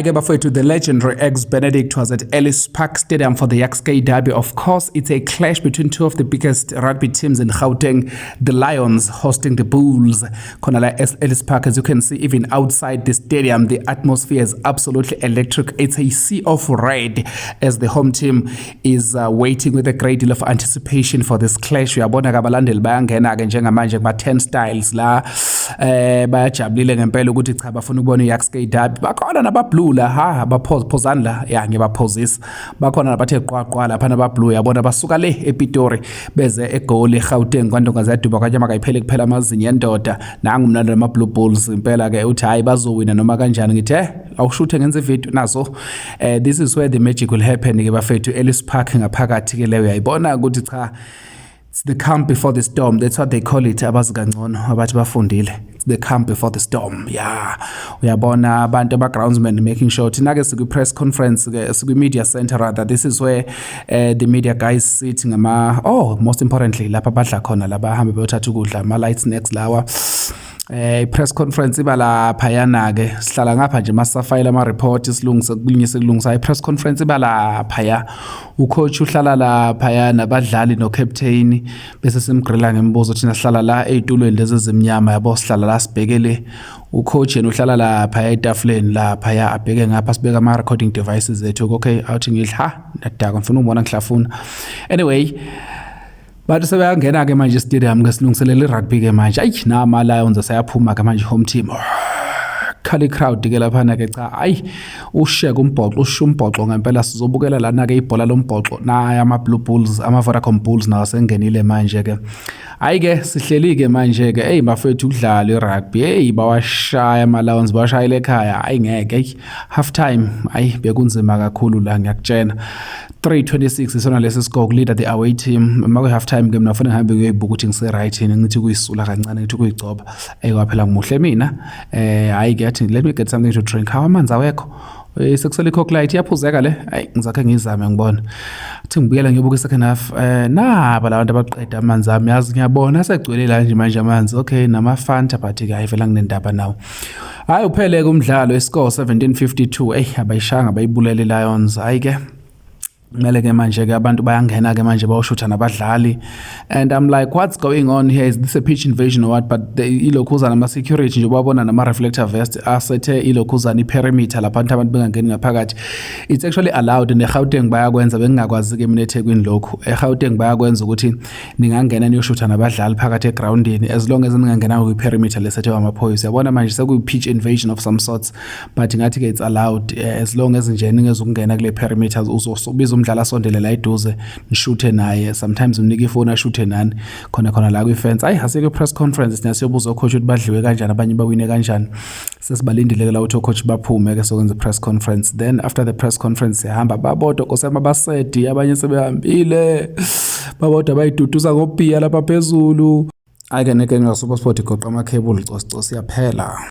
Ke bafowethu, the legendary Eggs Benedict was at Ellis Park Stadium for the Jukskei Derby. Of course, it's a clash between two of the biggest rugby teams in Gauteng, the Lions hosting the Bulls. Khona la Ellis Park, as you can see, even outside the stadium, the atmosphere is absolutely electric. It's a sea of red as the home team is waiting with a great deal of anticipation for this clash. Uyabona ke abalandeli bayangena ke njengamanje kuma turnstiles la, bayajabulile ngempela ukuthi cha, bafuna ukubona iJukskei Derby. Bakhona nabablue la, ha, bapause phozani la, ya, ngibaphozisa. Bakhona nabathe qwaqwa lapha nabablue, yabona, basuka le ePitori beze eGoli, eGauteng, kwaNdonga ziyaduba, kwanyama kayiphele kuphela amazinyo endoda. Nangu mna nama Blue Bulls impela ke, uthi hayi, bazowina noma kanjani. Ngithi awushuthe, ngenze ivideo nazo. This is where the magic will happen ke bafethu, Ellis Park ngaphakathi ke leyo. Uyayibona ukuthi cha, it's the calm before the storm, that's what they call it. Abazi kangcono abathi bafundile, it's the calm before the storm. Yeah, uyabona abantu aba groundsmen making sure. Thina ke sikwi press conference ke, sikwi media center rather. This is where the media guys sit ngama, oh, most importantly lapha badla khona, laba hambe beyothatha ukudla, ama light snacks lawa. Press conference iba lapha yana ke, sihlala ngapha nje masafayile ama report, silungise kulunye sekulungisa. I press conference iba lapha ya, ucoach uhlala lapha ya nabadlali no captain, bese simgrilla ngemibuzo. Thina sihlala la ezitulweni lezi ezimnyama, yabo, sihlala la sibhekele ucoach, yena uhlala lapha etafuleni lapha ya, abheke ngapha, sibeka ama recording devices zethu. Okay, awuthi ngidla, ha, ndadaka, ngifuna ukubona ngihlafuna. Anyway, bathi sebeyangena ke manje stadium ke, silungiselela irugby ke manje. Ayi, nama Lions asayaphuma ke manje, home team. Khali crowd ke laphana ke, cha, ayi, usheke umbhoxo, usho umbhoxo ngempela. Sizobukela lana ke ibhola lombhoxo. Naya ama Blue Bulls, ama Vodacom Bulls nawo sengenile manje ke. Hayi ke, sihleli ke manje ke. Hey bafethu, ukudlala irugby, hey, bawashaya ama Lions, bawashayela ekhaya. Hayi ngeke, hey, half time, hayi, bekunzima kakhulu la, ngiyakutshena. 3-26 isona lesi score, leader the away team. Uma half time ke mina fanele ngihambe ngiyoyibuka ukuthi ngise right yini, ngithi kuyisula kancane, ngithi kuyigcoba. Kwaphela ngimuhle mina. Hayi ke, athi let me get something to drink. Hawa, amanzi awekho. Sekusele i-Coke Light, iyaphuzeka le. Hayi, ngizakhe ngizame ngibona. Athi ngibuyela ngiyobuka i-second half. Naba labantu abaqeda amanzi ami, yazi ngiyabona asegcwele la nje manje amanzi. Okay, nama Fanta, but ke hayi, vele nginendaba nawo. Hayi, uphele ke umdlalo, iscore 17-52. Ey, abayishanga, bayibulele Lions. Hayi ke, kumele ke manje ke abantu bayangena ke manje, bayoshutha nabadlali, and I'm like, "What's going on here? Is this a pitch invasion or what?" But ilokhuzana ama security nje, babona nama reflector vest, asethe ilokhuzana i-perimeter lapha abantu bengangeni ngaphakathi. It's actually allowed neGauteng, bayakwenza. Bengingakwazi ke mina eThekwini lokhu. eGauteng bayakwenza ukuthi ningangena niyoshutha nabadlali phakathi egroundini, as long as ningangena kwi-perimeter lesethe amaphoyisa. Yabona manje sekuyi-pitch invasion of some sorts, but ngathi ke it's allowed, as long as nje ningezukungena kule perimeter. Uzobiza umdlali asondele la eduze, nishuthe naye. Sometimes umnika ifoni, ashuthe nani khona khona la kwi-fence. Ayi, asike press conference sina, siyobuza ocoach ukuthi badliwe kanjani, abanye bawine kanjani. Sesibalindile ke la ukuthi ocoach baphume ke, sokwenza press conference. Then after the press conference siyahamba babodwa nkosiyami, abasedi abanye sebehambile, babodwa bayiduduza ngobhiya lapha phezulu. Hayi ke, neke nga-SuperSport igoqa amakhebuli, cosi cosi, yaphela.